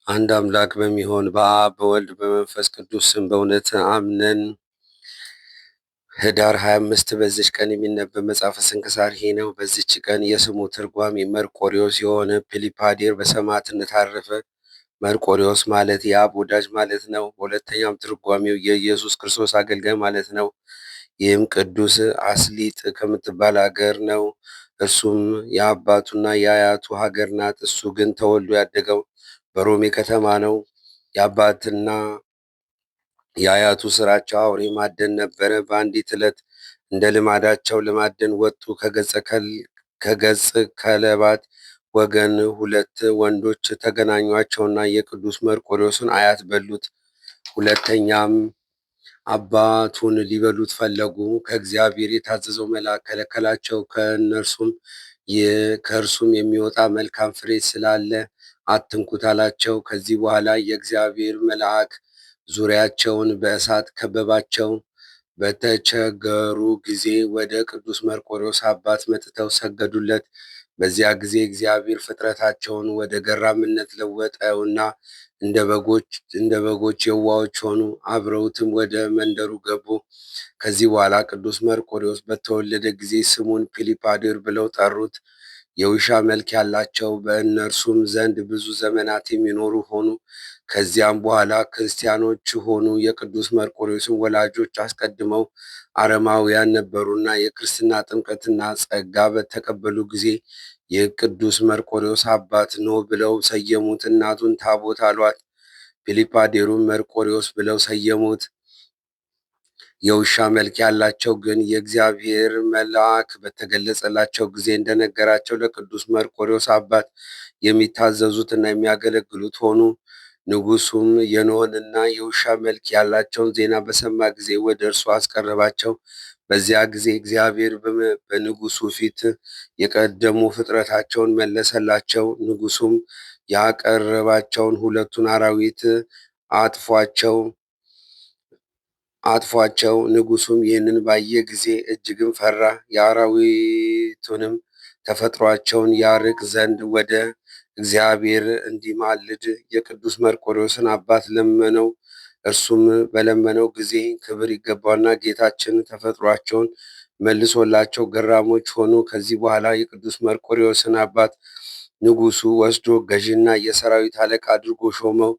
አንድ አምላክ በሚሆን በአብ በወልድ በመንፈስ ቅዱስ ስም በእውነት አምነን ህዳር 25 በዚች ቀን የሚነበብ መጽሐፈ ስንክሳር ይህ ነው። በዚች ቀን የስሙ ትርጓሜ መርቆሪዎስ የሆነ ፒሊፓዴር በሰማዕትነት አረፈ። መርቆሪዎስ ማለት የአብ ወዳጅ ማለት ነው። በሁለተኛም ትርጓሜው የኢየሱስ ክርስቶስ አገልጋይ ማለት ነው። ይህም ቅዱስ አስሊጥ ከምትባል አገር ነው። እርሱም የአባቱና የአያቱ ሀገር ናት። እሱ ግን ተወልዶ ያደገው በሮሜ ከተማ ነው። የአባትና የአያቱ ስራቸው አውሬ ማደን ነበረ። በአንዲት ዕለት እንደ ልማዳቸው ለማደን ወጡ። ከገጽ ከለባት ወገን ሁለት ወንዶች ተገናኟቸውና የቅዱስ መርቆሬዎስን አያት በሉት። ሁለተኛም አባቱን ሊበሉት ፈለጉ። ከእግዚአብሔር የታዘዘው መልአክ ከለከላቸው። ከእነርሱም ከእርሱም የሚወጣ መልካም ፍሬ ስላለ አትንኩት አላቸው። ከዚህ በኋላ የእግዚአብሔር መልአክ ዙሪያቸውን በእሳት ከበባቸው። በተቸገሩ ጊዜ ወደ ቅዱስ መርቆሬዎስ አባት መጥተው ሰገዱለት። በዚያ ጊዜ እግዚአብሔር ፍጥረታቸውን ወደ ገራምነት ለወጠውና እንደ በጎች የዋዎች ሆኑ። አብረውትም ወደ መንደሩ ገቡ። ከዚህ በኋላ ቅዱስ መርቆሬዎስ በተወለደ ጊዜ ስሙን ፒሊፓድር ብለው ጠሩት። የውሻ መልክ ያላቸው በእነርሱም ዘንድ ብዙ ዘመናት የሚኖሩ ሆኑ። ከዚያም በኋላ ክርስቲያኖች ሆኑ። የቅዱስ መርቆሬዎስን ወላጆች አስቀድመው አረማውያን ነበሩና የክርስትና ጥምቀትና ጸጋ በተቀበሉ ጊዜ የቅዱስ መርቆሬዎስ አባት ነው ብለው ሰየሙት። እናቱን ታቦት አሏት። ፒሊፓዴሩን መርቆሬዎስ ብለው ሰየሙት። የውሻ መልክ ያላቸው ግን የእግዚአብሔር መልአክ በተገለጸላቸው ጊዜ እንደነገራቸው ለቅዱስ መርቆሬዎስ አባት የሚታዘዙትና የሚያገለግሉት ሆኑ። ንጉሱም የኖኅንና የውሻ መልክ ያላቸውን ዜና በሰማ ጊዜ ወደ እርሱ አስቀረባቸው። በዚያ ጊዜ እግዚአብሔር በንጉሱ ፊት የቀደሙ ፍጥረታቸውን መለሰላቸው። ንጉሱም ያቀረባቸውን ሁለቱን አራዊት አጥፏቸው አጥፏቸው። ንጉሱም ይህንን ባየ ጊዜ እጅግም ፈራ። የአራዊቱንም ተፈጥሯቸውን ያርቅ ዘንድ ወደ እግዚአብሔር እንዲማልድ የቅዱስ መርቆሬዎስን አባት ለመነው። እርሱም በለመነው ጊዜ ክብር ይገባውና ጌታችን ተፈጥሯቸውን መልሶላቸው ገራሞች ሆኑ። ከዚህ በኋላ የቅዱስ መርቆሬዎስን አባት ንጉሱ ወስዶ ገዥና የሰራዊት አለቃ አድርጎ ሾመው።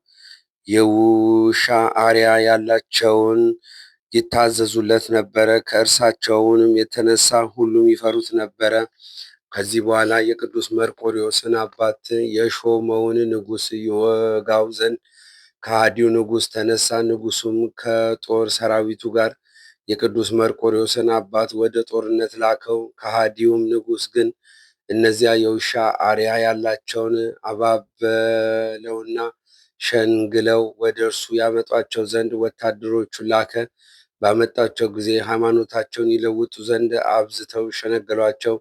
የውሻ አርያ ያላቸውን ይታዘዙለት ነበረ። ከእርሳቸውንም የተነሳ ሁሉም ይፈሩት ነበረ። ከዚህ በኋላ የቅዱስ መርቆሪዎስን አባት የሾመውን ንጉሥ ይወጋው ዘንድ ከሃዲው ንጉሥ ተነሳ። ንጉሱም ከጦር ሰራዊቱ ጋር የቅዱስ መርቆሪዎስን አባት ወደ ጦርነት ላከው። ከሃዲውም ንጉሥ ግን እነዚያ የውሻ አርያ ያላቸውን አባበለውና ሸንግለው ወደ እርሱ ያመጧቸው ዘንድ ወታደሮቹ ላከ። ባመጣቸው ጊዜ ሃይማኖታቸውን ይለውጡ ዘንድ አብዝተው ሸነገሏቸው።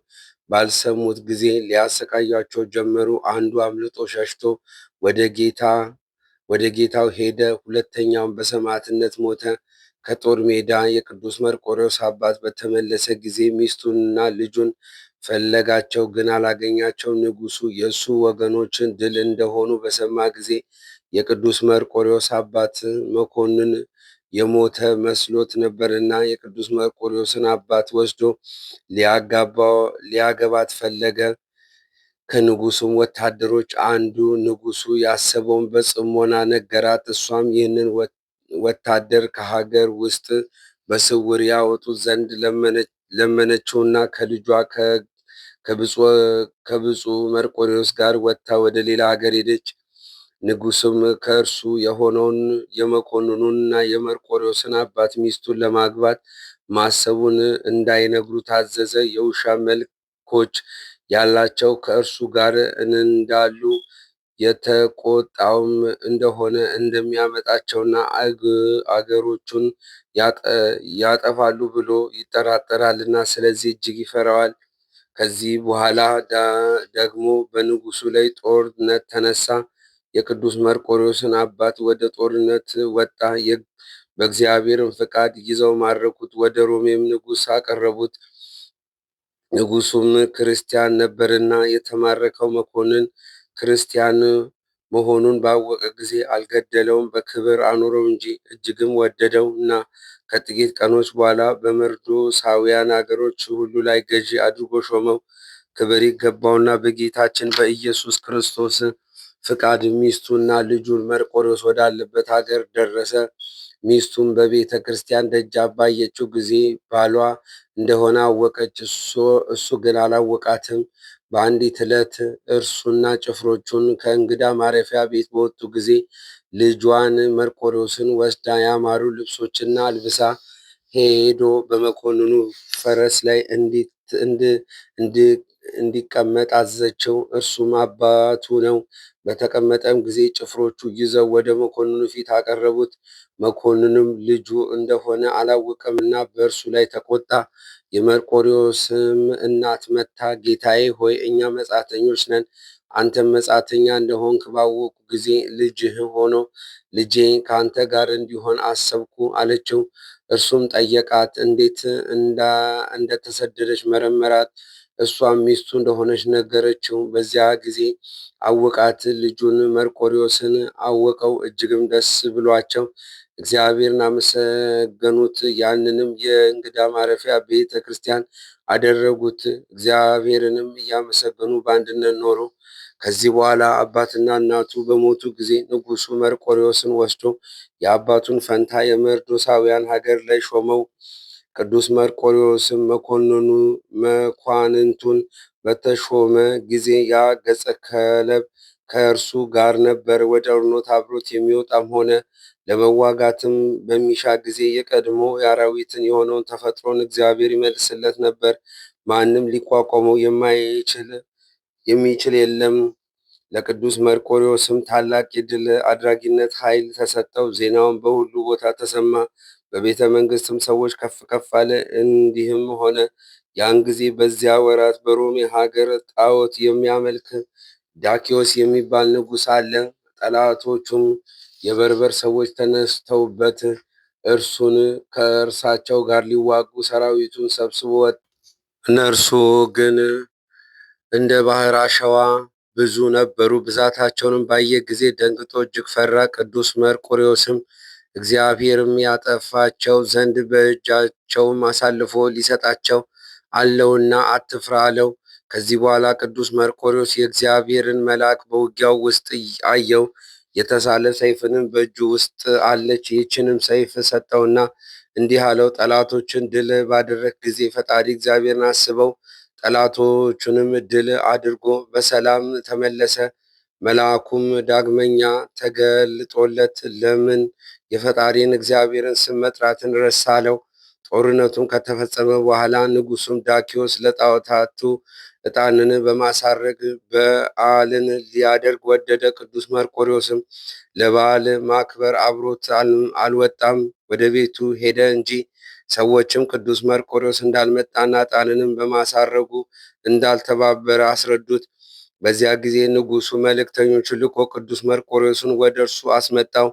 ባልሰሙት ጊዜ ሊያሰቃያቸው ጀመሩ። አንዱ አምልጦ ሸሽቶ ወደ ጌታ ወደ ጌታው ሄደ። ሁለተኛውም በሰማዕትነት ሞተ። ከጦር ሜዳ የቅዱስ መርቆሬዎስ አባት በተመለሰ ጊዜ ሚስቱንና ልጁን ፈለጋቸው፣ ግን አላገኛቸው። ንጉሱ የእሱ ወገኖችን ድል እንደሆኑ በሰማ ጊዜ የቅዱስ መርቆሬዎስ አባት መኮንን የሞተ መስሎት ነበርና የቅዱስ መርቆሬዎስን አባት ወስዶ ሊያገባት ፈለገ። ከንጉሱም ወታደሮች አንዱ ንጉሱ ያሰበውን በጽሞና ነገራት። እሷም ይህንን ወታደር ከሀገር ውስጥ በስውር ያወጡት ዘንድ ለመነችውና ከልጇ ከብፁዕ መርቆሬዎስ ጋር ወጥታ ወደ ሌላ ሀገር ሄደች። ንጉሱም ከእርሱ የሆነውን የመኮንኑንና የመርቆሬዎስን አባት ሚስቱን ለማግባት ማሰቡን እንዳይነግሩ ታዘዘ። የውሻ መልኮች ያላቸው ከእርሱ ጋር እንዳሉ የተቆጣውም እንደሆነ እንደሚያመጣቸውና አገሮቹን ያጠፋሉ ብሎ ይጠራጠራልና ስለዚህ እጅግ ይፈራዋል። ከዚህ በኋላ ደግሞ በንጉሱ ላይ ጦርነት ተነሳ። የቅዱስ መርቆሬዎስን አባት ወደ ጦርነት ወጣ። በእግዚአብሔርም ፈቃድ ይዘው ማረኩት። ወደ ሮሜም ንጉሥ አቀረቡት። ንጉሱም ክርስቲያን ነበርና የተማረከው መኮንን ክርስቲያን መሆኑን ባወቀ ጊዜ አልገደለውም፣ በክብር አኖረው እንጂ እጅግም ወደደው እና ከጥቂት ቀኖች በኋላ በመርዶሳውያን አገሮች ሁሉ ላይ ገዢ አድርጎ ሾመው። ክብር ይገባውና በጌታችን በኢየሱስ ክርስቶስ ፍቃድ ሚስቱና ልጁን መርቆሬዎስ ወዳለበት ሀገር ደረሰ። ሚስቱም በቤተ ክርስቲያን ደጃፍ ባየችው ጊዜ ባሏ እንደሆነ አወቀች። እሱ ግን አላወቃትም። በአንዲት ዕለት እርሱና ጭፍሮቹን ከእንግዳ ማረፊያ ቤት በወጡ ጊዜ ልጇን መርቆሬዎስን ወስዳ ያማሩ ልብሶችና አልብሳ ሄዶ በመኮንኑ ፈረስ ላይ እንዲቀመጥ አዘዘችው። እርሱም አባቱ ነው። በተቀመጠም ጊዜ ጭፍሮቹ ይዘው ወደ መኮንኑ ፊት አቀረቡት። መኮንኑም ልጁ እንደሆነ አላወቀምና በእርሱ ላይ ተቆጣ። የመርቆሬዎስም እናት መታ ጌታዬ ሆይ እኛ መጻተኞች ነን፣ አንተም መጻተኛ እንደሆንክ ባወቅሁ ጊዜ ልጅህ ሆኖ ልጄ ከአንተ ጋር እንዲሆን አሰብኩ አለችው። እርሱም ጠየቃት፣ እንዴት እንደተሰደደች መረመራት። እሷም ሚስቱ እንደሆነች ነገረችው። በዚያ ጊዜ አወቃት፣ ልጁን መርቆሪዎስን አወቀው። እጅግም ደስ ብሏቸው እግዚአብሔርን አመሰገኑት። ያንንም የእንግዳ ማረፊያ ቤተ ክርስቲያን አደረጉት። እግዚአብሔርንም እያመሰገኑ በአንድነት ኖሩ። ከዚህ በኋላ አባትና እናቱ በሞቱ ጊዜ ንጉሡ መርቆሪዎስን ወስዶ የአባቱን ፈንታ የመርዶሳውያን ሀገር ላይ ሾመው። ቅዱስ መርቆሬዎስም መኮንኑ መኳንንቱን በተሾመ ጊዜ ያ ገጸ ከለብ ከእርሱ ጋር ነበር። ወደ ጦርነት አብሮት የሚወጣም ሆነ ለመዋጋትም በሚሻ ጊዜ የቀድሞ የአራዊትን የሆነውን ተፈጥሮን እግዚአብሔር ይመልስለት ነበር። ማንም ሊቋቋመው የማይችል የሚችል የለም። ለቅዱስ መርቆሬዎስም ታላቅ የድል አድራጊነት ኃይል ተሰጠው። ዜናውን በሁሉ ቦታ ተሰማ። በቤተ መንግስትም ሰዎች ከፍ ከፍ አለ። እንዲህም ሆነ ያን ጊዜ በዚያ ወራት በሮሜ ሀገር ጣዖት የሚያመልክ ዳኪዎስ የሚባል ንጉሥ አለ። ጠላቶቹም የበርበር ሰዎች ተነስተውበት እርሱን ከእርሳቸው ጋር ሊዋጉ ሰራዊቱን ሰብስቦ ወጣ። እነርሱ ግን እንደ ባህር አሸዋ ብዙ ነበሩ። ብዛታቸውንም ባየ ጊዜ ደንግጦ እጅግ ፈራ። ቅዱስ መርቆሬዎስም እግዚአብሔርም ያጠፋቸው ዘንድ በእጃቸውም አሳልፎ ሊሰጣቸው አለውና አትፍራ አለው። ከዚህ በኋላ ቅዱስ መርቆሬዎስ የእግዚአብሔርን መልአክ በውጊያው ውስጥ አየው። የተሳለ ሰይፍንም በእጁ ውስጥ አለች። ይህችንም ሰይፍ ሰጠውና እንዲህ አለው፣ ጠላቶችን ድል ባደረግ ጊዜ ፈጣሪ እግዚአብሔርን አስበው። ጠላቶቹንም ድል አድርጎ በሰላም ተመለሰ። መልአኩም ዳግመኛ ተገልጦለት ለምን የፈጣሪን እግዚአብሔርን ስም መጥራትን ረሳ አለው። ጦርነቱም ከተፈጸመ በኋላ ንጉሱም ዳኪዎስ ለጣዖታቱ ዕጣንን በማሳረግ በዓልን ሊያደርግ ወደደ። ቅዱስ መርቆሬዎስም ለበዓል ማክበር አብሮት አልወጣም፣ ወደ ቤቱ ሄደ እንጂ። ሰዎችም ቅዱስ መርቆሬዎስ እንዳልመጣና ዕጣንንም በማሳረጉ እንዳልተባበረ አስረዱት። በዚያ ጊዜ ንጉሱ መልእክተኞቹን ልኮ ቅዱስ መርቆሬዎስን ወደ እርሱ አስመጣው።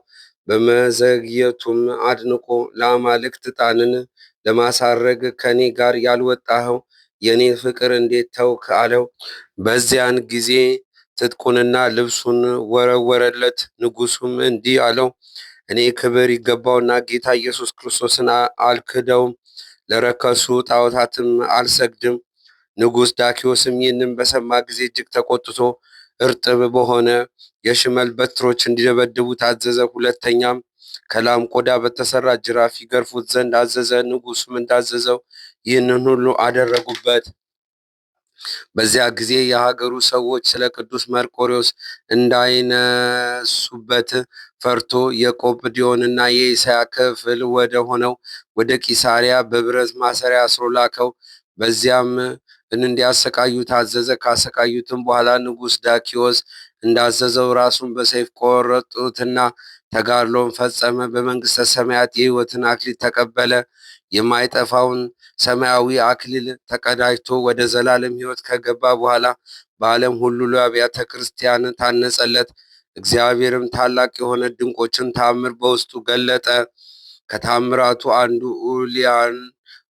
በመዘግየቱም አድንቆ ለአማልክት ዕጣንን ለማሳረግ ከኔ ጋር ያልወጣኸው የኔን ፍቅር እንዴት ተውክ? አለው። በዚያን ጊዜ ትጥቁንና ልብሱን ወረወረለት። ንጉሱም እንዲህ አለው፣ እኔ ክብር ይገባውና ጌታ ኢየሱስ ክርስቶስን አልክደውም፣ ለረከሱ ጣዖታትም አልሰግድም። ንጉሥ ዳኪዎስም ይህንን በሰማ ጊዜ እጅግ ተቆጥቶ እርጥብ በሆነ የሽመል በትሮች እንዲደበድቡ ታዘዘ። ሁለተኛም ከላም ቆዳ በተሰራ ጅራፍ ይገርፉት ዘንድ አዘዘ። ንጉሱም እንዳዘዘው ይህንን ሁሉ አደረጉበት። በዚያ ጊዜ የሀገሩ ሰዎች ስለ ቅዱስ መርቆሬዎስ እንዳይነሱበት ፈርቶ የቆጵዲዮንና የእስያ ክፍል ወደ ሆነው ወደ ቂሳሪያ በብረት ማሰሪያ አስሮ ላከው። በዚያም እንዲያሰቃዩ ታዘዘ። ካሰቃዩትም በኋላ ንጉሥ ዳኪዎስ እንዳዘዘው ራሱን በሰይፍ ቆረጡትና ተጋድሎን ፈጸመ። በመንግሥተ ሰማያት የሕይወትን አክሊል ተቀበለ። የማይጠፋውን ሰማያዊ አክሊል ተቀዳጅቶ ወደ ዘላለም ሕይወት ከገባ በኋላ በዓለም ሁሉ ለአብያተ ክርስቲያን ታነጸለት። እግዚአብሔርም ታላቅ የሆነ ድንቆችን ታምር በውስጡ ገለጠ። ከታምራቱ አንዱ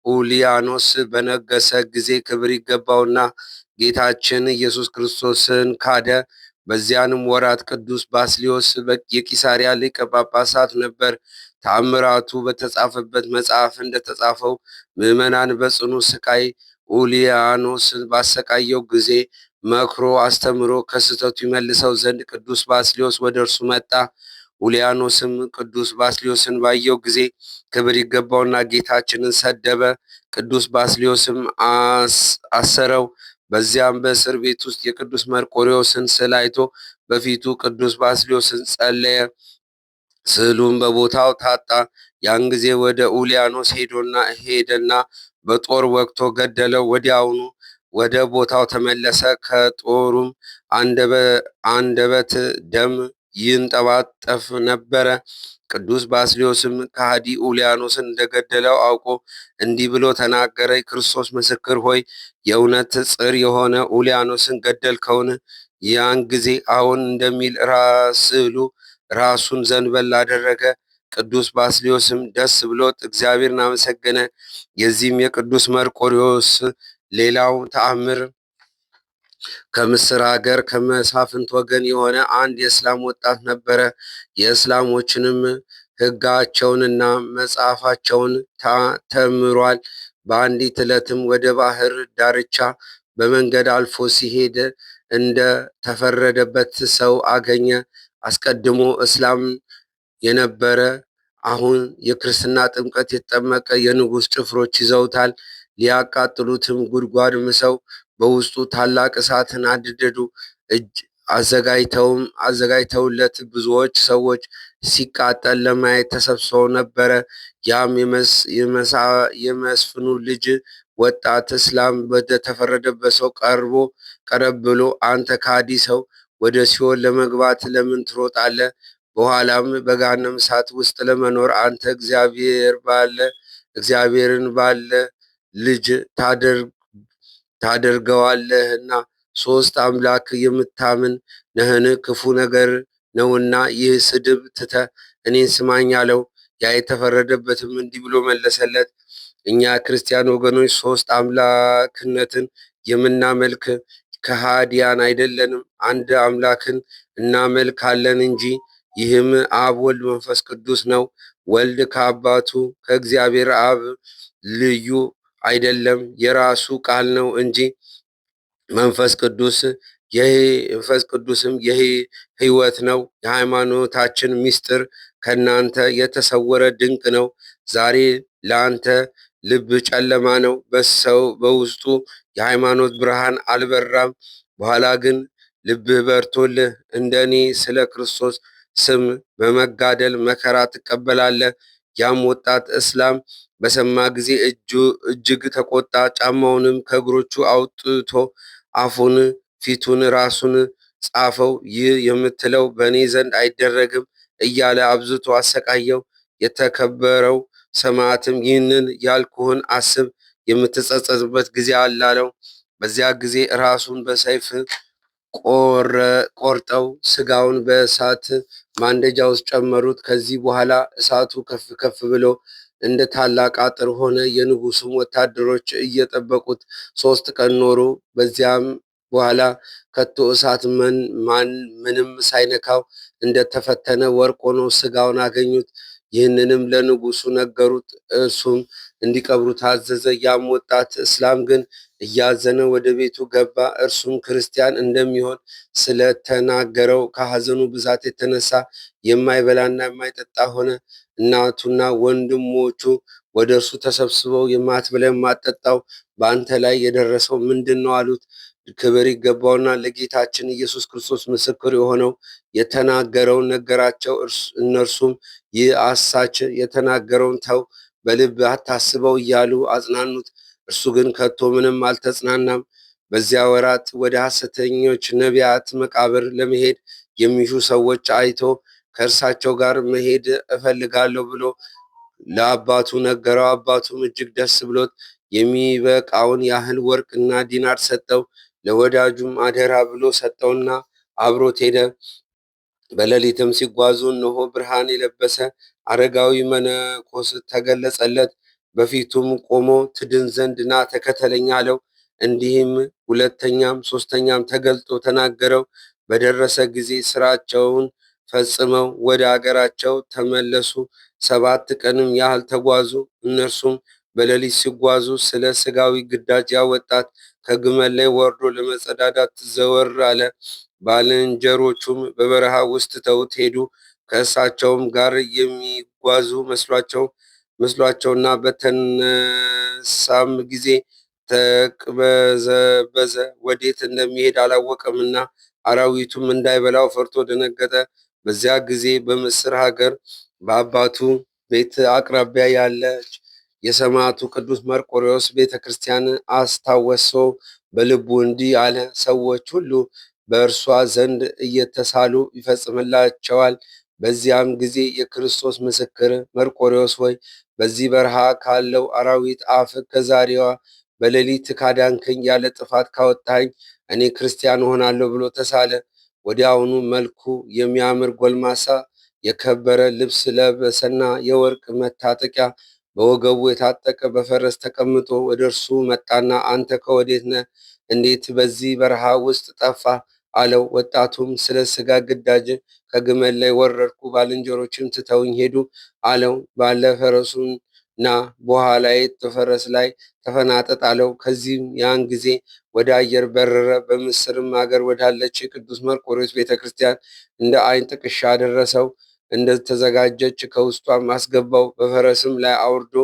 ኡሊያኖስ በነገሰ ጊዜ ክብር ይገባውና ጌታችን ኢየሱስ ክርስቶስን ካደ። በዚያንም ወራት ቅዱስ ባስልዮስ የቂሳርያ ሊቀ ጳጳሳት ነበር። ተአምራቱ በተጻፈበት መጽሐፍ እንደተጻፈው ምዕመናን በጽኑ ስቃይ ኡሊያኖስ ባሰቃየው ጊዜ መክሮ አስተምሮ ከስህተቱ ይመልሰው ዘንድ ቅዱስ ባስልዮስ ወደ እርሱ መጣ። ኡሊያኖስም ቅዱስ ባስልዮስን ባየው ጊዜ ክብር ይገባውና ጌታችንን ሰደበ። ቅዱስ ባስልዮስም አሰረው። በዚያም በእስር ቤት ውስጥ የቅዱስ መርቆሬዎስን ስዕል አይቶ በፊቱ ቅዱስ ባስልዮስን ጸለየ። ስዕሉም በቦታው ታጣ። ያን ጊዜ ወደ ኡሊያኖስ ሄደና በጦር ወግቶ ገደለው። ወዲያውኑ ወደ ቦታው ተመለሰ። ከጦሩም አንደበት ደም ይንጠባጠፍ ነበረ። ቅዱስ ባስልዮስም ከሃዲ ኡልያኖስን እንደገደለው አውቆ እንዲህ ብሎ ተናገረ። የክርስቶስ ምስክር ሆይ የእውነት ጽር የሆነ ኡልያኖስን ገደልከውን? ያን ጊዜ አዎን እንደሚል ስዕሉ ራሱን ዘንበል አደረገ። ቅዱስ ባስልዮስም ደስ ብሎት እግዚአብሔርን አመሰገነ። የዚህም የቅዱስ መርቆሪዎስ ሌላው ተአምር ከምስር ሀገር ከመሳፍንት ወገን የሆነ አንድ የእስላም ወጣት ነበረ። የእስላሞችንም ሕጋቸውንና መጽሐፋቸውን ተምሯል። በአንዲት ዕለትም ወደ ባህር ዳርቻ በመንገድ አልፎ ሲሄድ እንደ ተፈረደበት ሰው አገኘ። አስቀድሞ እስላም የነበረ አሁን የክርስትና ጥምቀት የተጠመቀ የንጉሥ ጭፍሮች ይዘውታል። ሊያቃጥሉትም ጉድጓድ ምሰው በውስጡ ታላቅ እሳትን አነደዱ። እጅ አዘጋጅተውለት ብዙዎች ሰዎች ሲቃጠል ለማየት ተሰብስበው ነበረ። ያም የመስፍኑ ልጅ ወጣት እስላም ወደተፈረደበት ሰው ቀርቦ ቀረብ ብሎ አንተ ከሃዲ ሰው ወደ ሲኦል ለመግባት ለምን ትሮጣለህ? በኋላም በገሃነመ እሳት ውስጥ ለመኖር አንተ እግዚአብሔርን ባለ ልጅ ታደርገዋለህና ሶስት አምላክ የምታምን ነህን? ክፉ ነገር ነውና ይህ ስድብ ትተህ እኔን ስማኝ አለው። ያ የተፈረደበትም እንዲህ ብሎ መለሰለት። እኛ ክርስቲያን ወገኖች ሶስት አምላክነትን የምናመልክ ከሃዲያን አይደለንም። አንድ አምላክን እናመልካለን እንጂ ይህም አብ፣ ወልድ፣ መንፈስ ቅዱስ ነው። ወልድ ከአባቱ ከእግዚአብሔር አብ ልዩ አይደለም፣ የራሱ ቃል ነው እንጂ። መንፈስ ቅዱስ መንፈስ ቅዱስም የሕይወት ነው። የሃይማኖታችን ምስጢር ከእናንተ የተሰወረ ድንቅ ነው። ዛሬ ለአንተ ልብ ጨለማ ነው፣ በሰው በውስጡ የሃይማኖት ብርሃን አልበራም። በኋላ ግን ልብህ በርቶልህ እንደ እኔ ስለ ክርስቶስ ስም በመጋደል መከራ ትቀበላለህ። ያም ወጣት እስላም በሰማ ጊዜ እጅግ ተቆጣ። ጫማውንም ከእግሮቹ አውጥቶ አፉን፣ ፊቱን፣ ራሱን ጻፈው። ይህ የምትለው በእኔ ዘንድ አይደረግም እያለ አብዝቶ አሰቃየው። የተከበረው ሰማዕትም ይህንን ያልኩህን አስብ፣ የምትጸጸትበት ጊዜ አለ አለው። በዚያ ጊዜ ራሱን በሰይፍ ቆርጠው ስጋውን በእሳት ማንደጃ ውስጥ ጨመሩት። ከዚህ በኋላ እሳቱ ከፍ ከፍ ብሎ እንደ ታላቅ አጥር ሆነ። የንጉሱም ወታደሮች እየጠበቁት 3 ቀን ኖሩ። በዚያም በኋላ ከቶ እሳት ማን ምንም ሳይነካው እንደተፈተነ ወርቅ ሆኖ ስጋውን አገኙት። ይህንንም ለንጉሱ ነገሩት። እርሱም እንዲቀብሩ ታዘዘ። ያም ወጣት እስላም ግን እያዘነ ወደ ቤቱ ገባ። እርሱም ክርስቲያን እንደሚሆን ስለተናገረው ከሐዘኑ ብዛት የተነሳ የማይበላና የማይጠጣ ሆነ። እናቱና ወንድሞቹ ወደ እርሱ ተሰብስበው የማትበላ የማትጠጣው በአንተ ላይ የደረሰው ምንድን ነው? አሉት። ክብር ይገባውና ለጌታችን ኢየሱስ ክርስቶስ ምስክር የሆነው የተናገረውን ነገራቸው። እነርሱም ይህ አሳች የተናገረውን ተው፣ በልብ አታስበው እያሉ አጽናኑት። እርሱ ግን ከቶ ምንም አልተጽናናም። በዚያ ወራት ወደ ሐሰተኞች ነቢያት መቃብር ለመሄድ የሚሹ ሰዎች አይቶ ከእርሳቸው ጋር መሄድ እፈልጋለሁ ብሎ ለአባቱ ነገረው። አባቱም እጅግ ደስ ብሎት የሚበቃውን ያህል ወርቅና ዲናር ሰጠው። ለወዳጁም አደራ ብሎ ሰጠውና አብሮት ሄደ። በሌሊትም ሲጓዙ እነሆ ብርሃን የለበሰ አረጋዊ መነኮስ ተገለጸለት። በፊቱም ቆሞ ትድን ዘንድ ና ተከተለኝ አለው። እንዲህም ሁለተኛም ሶስተኛም ተገልጦ ተናገረው። በደረሰ ጊዜ ስራቸውን ፈጽመው ወደ አገራቸው ተመለሱ። 7 ቀንም ያህል ተጓዙ። እነርሱም በሌሊት ሲጓዙ ስለ ሥጋዊ ግዳጅ ያ ወጣት ከግመል ላይ ወርዶ ለመጸዳዳት ዘወር አለ። ባልንጀሮቹም በበረሃ ውስጥ ትተውት ሄዱ። ከእሳቸውም ጋር የሚጓዙ መስሏቸውና በተነሳም ጊዜ ተቅበዘበዘ፣ ወዴት እንደሚሄድ አላወቀምና አራዊቱም እንዳይበላው ፈርቶ ደነገጠ። በዚያ ጊዜ በምስር ሀገር በአባቱ ቤት አቅራቢያ ያለች የሰማዕቱ ቅዱስ መርቆሬዎስ ቤተ ክርስቲያን አስታወሰው። በልቡ እንዲህ አለ፣ ሰዎች ሁሉ በእርሷ ዘንድ እየተሳሉ ይፈጽምላቸዋል። በዚያም ጊዜ የክርስቶስ ምስክር መርቆሬዎስ ሆይ በዚህ በረሃ ካለው አራዊት አፍ ከዛሬዋ በሌሊት ካዳንከኝ፣ ያለ ጥፋት ካወጣኸኝ እኔ ክርስቲያን እሆናለሁ ብሎ ተሳለ። ወዲያውኑ መልኩ የሚያምር ጎልማሳ የከበረ ልብስ ለበሰና የወርቅ መታጠቂያ በወገቡ የታጠቀ በፈረስ ተቀምጦ ወደ እርሱ መጣና አንተ ከወዴት ነህ? እንዴት በዚህ በረሃ ውስጥ ጠፋ? አለው። ወጣቱም ስለ ሥጋ ግዳጅ ከግመል ላይ ወረድኩ፣ ባልንጀሮችም ትተውኝ ሄዱ አለው። ባለ ፈረሱን ና በኋላዬ በፈረስ ላይ ተፈናጠጥ አለው። ከዚህም ያን ጊዜ ወደ አየር በረረ። በምስርም አገር ወዳለች የቅዱስ መርቆሬዎስ ቤተ ክርስቲያን እንደ ዓይን ጥቅሻ ደረሰው። እንደተዘጋጀች ከውስጧም አስገባው። በፈረስም ላይ አውርዶ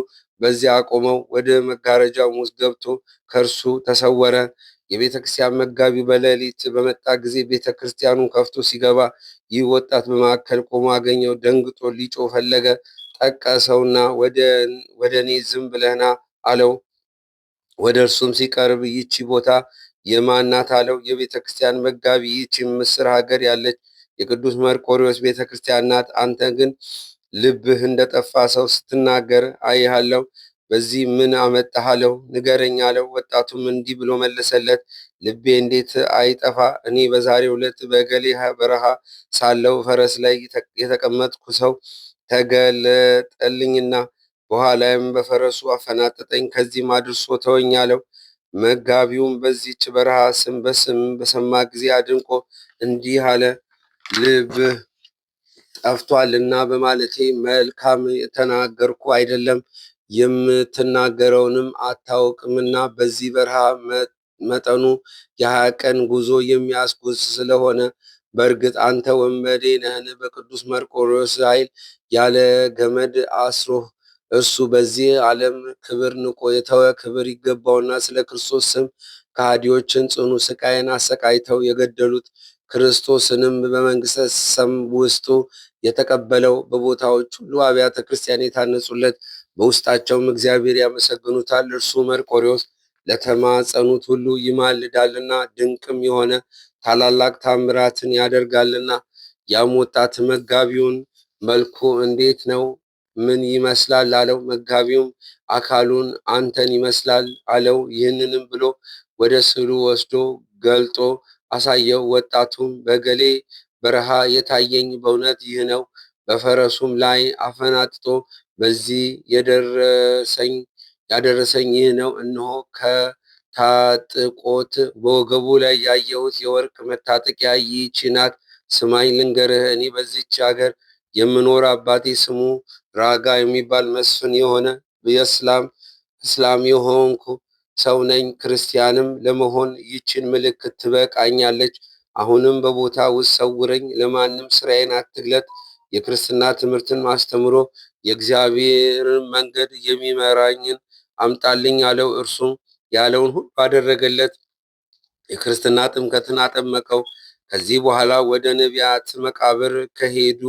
በዚያ አቆመው። ወደ መጋረጃው ውስጥ ገብቶ ከእርሱ ተሰወረ። የቤተ ክርስቲያን መጋቢ በሌሊት በመጣ ጊዜ ቤተ ክርስቲያኑን ከፍቶ ሲገባ ይህ ወጣት በመካከል ቆሞ አገኘው። ደንግጦ ሊጮህ ፈለገ። ጠቀሰውና ወደ እኔ ዝም ብለህና አለው። ወደ እርሱም ሲቀርብ ይህቺ ቦታ የማን ናት አለው። የቤተ ክርስቲያን መጋቢ ይህቺ ምስር ሀገር ያለች የቅዱስ መርቆሪዎስ ቤተ ክርስቲያን ናት። አንተ ግን ልብህ እንደጠፋ ሰው ስትናገር አይሃለሁ። በዚህ ምን አመጣህ አለው። ንገረኝ አለው። ወጣቱም እንዲህ ብሎ መለሰለት፣ ልቤ እንዴት አይጠፋ? እኔ በዛሬው ዕለት በገሌ በረሃ ሳለው ፈረስ ላይ የተቀመጥኩ ሰው ተገለጠልኝና በኋላይም በፈረሱ አፈናጠጠኝ፣ ከዚህም አድርሶ ተወኝ አለው። መጋቢውም በዚህች በረሃ ስም በስም በሰማ ጊዜ አድንቆ እንዲህ አለ፣ ልብህ ጠፍቷልና በማለቴ መልካም የተናገርኩ አይደለም፣ የምትናገረውንም አታውቅምና በዚህ በረሃ መጠኑ የ20 ቀን ጉዞ የሚያስጉዝ ስለሆነ በእርግጥ አንተ ወንበዴ ነህን? በቅዱስ መርቆሬዎስ ኃይል ያለ ገመድ አስሮህ እርሱ በዚህ ዓለም ክብር ንቆ የተወ ክብር ይገባውና ስለ ክርስቶስ ስም ከሃዲዎችን ጽኑ ስቃይን አሰቃይተው የገደሉት ክርስቶስንም በመንግሥተ ሰም ውስጡ የተቀበለው በቦታዎች ሁሉ አብያተ ክርስቲያን የታነጹለት በውስጣቸውም እግዚአብሔር ያመሰግኑታል። እርሱ መርቆሬዎስ ለተማጸኑት ሁሉ ይማልዳልና ድንቅም የሆነ ታላላቅ ታምራትን ያደርጋልና። ያም ወጣት መጋቢውን መልኩ እንዴት ነው? ምን ይመስላል አለው። መጋቢውም አካሉን አንተን ይመስላል አለው። ይህንንም ብሎ ወደ ስዕሉ ወስዶ ገልጦ አሳየው። ወጣቱም በገሌ በረሃ የታየኝ በእውነት ይህ ነው። በፈረሱም ላይ አፈናጥጦ በዚህ ያደረሰኝ ይህ ነው። እነሆ ከታጥቆት በወገቡ ላይ ያየሁት የወርቅ መታጠቂያ ይህች ናት። ስማኝ ልንገርህ፣ እኔ በዚች አገር የምኖር አባቴ ስሙ ራጋ የሚባል መስፍን የሆነ የእስላም እስላም የሆንኩ ሰው ነኝ። ክርስቲያንም ለመሆን ይችን ምልክት ትበቃኛለች። አሁንም በቦታ ውስጥ ሰውረኝ፣ ለማንም ስራዬን አትግለጥ። የክርስትና ትምህርትን አስተምሮ የእግዚአብሔርን መንገድ የሚመራኝን አምጣልኝ አለው። እርሱም ያለውን ሁሉ አደረገለት። የክርስትና ጥምቀትን አጠመቀው። ከዚህ በኋላ ወደ ነቢያት መቃብር ከሄዱ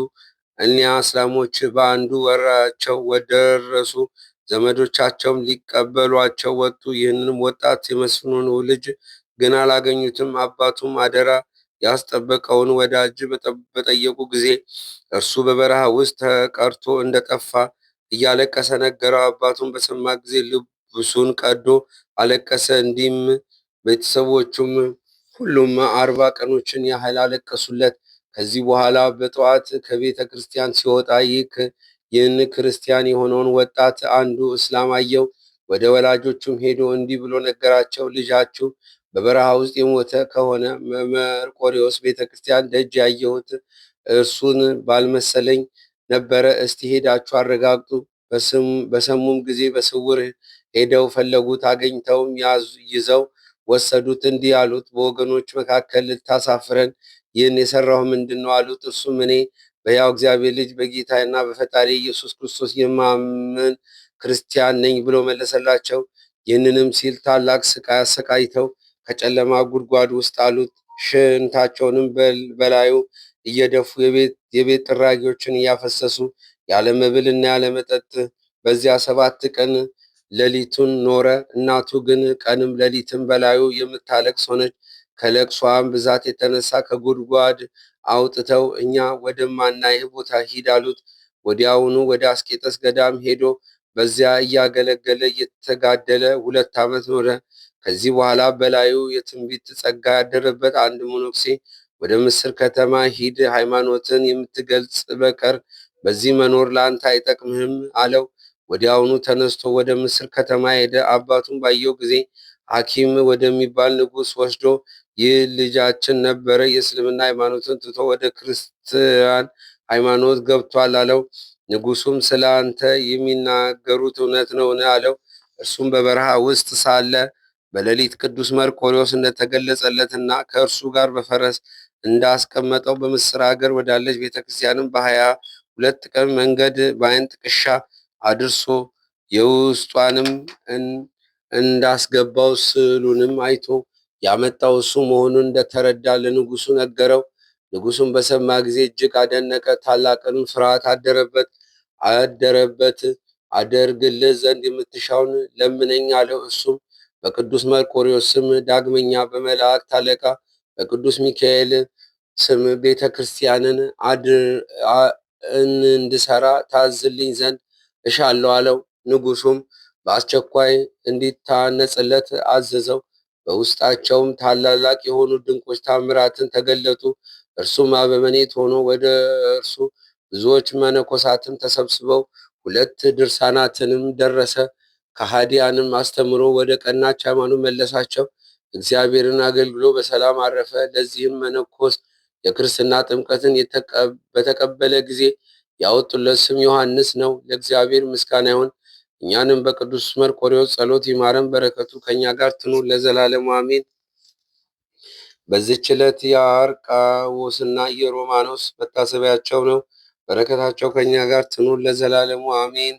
እኒያ እስላሞች በአንዱ ወራቸው ወደረሱ። ዘመዶቻቸውም ሊቀበሏቸው ወጡ። ይህንንም ወጣት የመስፍኑን ልጅ ግን አላገኙትም። አባቱም አደራ ያስጠበቀውን ወዳጅ በጠየቁ ጊዜ እርሱ በበረሃ ውስጥ ተቀርቶ እንደጠፋ እያለቀሰ ነገረው። አባቱም በሰማ ጊዜ ልብሱን ቀዶ አለቀሰ። እንዲህም ቤተሰቦቹም ሁሉም 40 ቀኖችን ያህል አለቀሱለት። ከዚህ በኋላ በጠዋት ከቤተ ክርስቲያን ሲወጣ ይህን ክርስቲያን የሆነውን ወጣት አንዱ እስላም አየው። ወደ ወላጆቹም ሄዶ እንዲህ ብሎ ነገራቸው። ልጃችሁ በበረሃ ውስጥ የሞተ ከሆነ መርቆሬዎስ ቤተ ክርስቲያን ደጅ ያየሁት እርሱን ባልመሰለኝ ነበረ። እስቲ ሄዳችሁ አረጋግጡ። በሰሙም ጊዜ በስውር ሄደው ፈለጉት፣ አገኝተውም ይዘው ወሰዱት። እንዲህ አሉት፣ በወገኖች መካከል ልታሳፍረን ይህን የሠራው ምንድን ነው አሉት። እርሱም እኔ በሕያው እግዚአብሔር ልጅ በጌታና በፈጣሪ ኢየሱስ ክርስቶስ የማምን ክርስቲያን ነኝ ብሎ መለሰላቸው። ይህንንም ሲል ታላቅ ስቃይ አሰቃይተው ከጨለማ ጉድጓድ ውስጥ አሉት። ሽንታቸውንም በላዩ እየደፉ የቤት ጥራጊዎችን እያፈሰሱ ያለ መብልና ያለ መጠጥ በዚያ 7 ቀን ሌሊቱን ኖረ። እናቱ ግን ቀንም ሌሊትም በላዩ የምታለቅስ ሆነች። ከለቅሷም ብዛት የተነሳ ከጉድጓድ አውጥተው እኛ ወደማናይህ ቦታ ሂድ አሉት። ወዲያውኑ ወደ አስቄጠስ ገዳም ሄዶ በዚያ እያገለገለ እየተጋደለ 2 ዓመት ኖረ። ከዚህ በኋላ በላዩ የትንቢት ጸጋ ያደረበት አንድ መነኩሴ ወደ ምስር ከተማ ሂድ፣ ሃይማኖትን የምትገልጽ በቀር በዚህ መኖር ለአንተ አይጠቅምህም አለው። ወዲያውኑ ተነስቶ ወደ ምስር ከተማ ሄደ። አባቱን ባየው ጊዜ ሐኪም ወደሚባል ንጉሥ ወስዶ ይህ ልጃችን ነበረ፣ የእስልምና ሃይማኖትን ትቶ ወደ ክርስቲያን ሃይማኖት ገብቷል አለው። ንጉሱም ስለ አንተ የሚናገሩት እውነት ነውን? አለው። እርሱም በበረሃ ውስጥ ሳለ በሌሊት ቅዱስ መርቆሬዎስ እንደተገለጸለትና ከእርሱ ጋር በፈረስ እንዳስቀመጠው በምስር ሀገር ወዳለች ቤተክርስቲያንም በ22 ቀን መንገድ በዓይን ጥቅሻ አድርሶ የውስጧንም እንዳስገባው ስዕሉንም አይቶ ያመጣው እሱ መሆኑን እንደተረዳ ለንጉሱ ነገረው። ንጉሱም በሰማ ጊዜ እጅግ አደነቀ፣ ታላቅም ፍርሃት አደረበት። አደርግልህ ዘንድ የምትሻውን ለምነኝ አለው። እሱም በቅዱስ መርቆሬዎስ ስም ዳግመኛ በመላእክት አለቃ በቅዱስ ሚካኤል ስም ቤተ ክርስቲያንን እንድሰራ ታዝልኝ ዘንድ እሻለሁ አለው። ንጉሱም በአስቸኳይ እንዲታነጽለት አዘዘው። በውስጣቸውም ታላላቅ የሆኑ ድንቆች ታምራትን ተገለጡ። እርሱም አበምኔት ሆኖ ወደ እርሱ ብዙዎች መነኮሳትም ተሰብስበው ሁለት ድርሳናትንም ደረሰ። ከሃዲያንም አስተምሮ ወደ ቀናች ሃይማኖት መለሳቸው። እግዚአብሔርን አገልግሎ በሰላም አረፈ። ለዚህም መነኮስ የክርስትና ጥምቀትን በተቀበለ ጊዜ ያወጡለት ስም ዮሐንስ ነው። ለእግዚአብሔር ምስጋና ይሁን። እኛንም በቅዱስ መርቆሬዎስ ጸሎት ይማረን፣ በረከቱ ከእኛ ጋር ትኑር ለዘላለሙ አሜን። በዚህች ዕለት የአርቃዎስና የሮማኖስ መታሰቢያቸው ነው። በረከታቸው ከእኛ ጋር ትኑር ለዘላለሙ አሜን።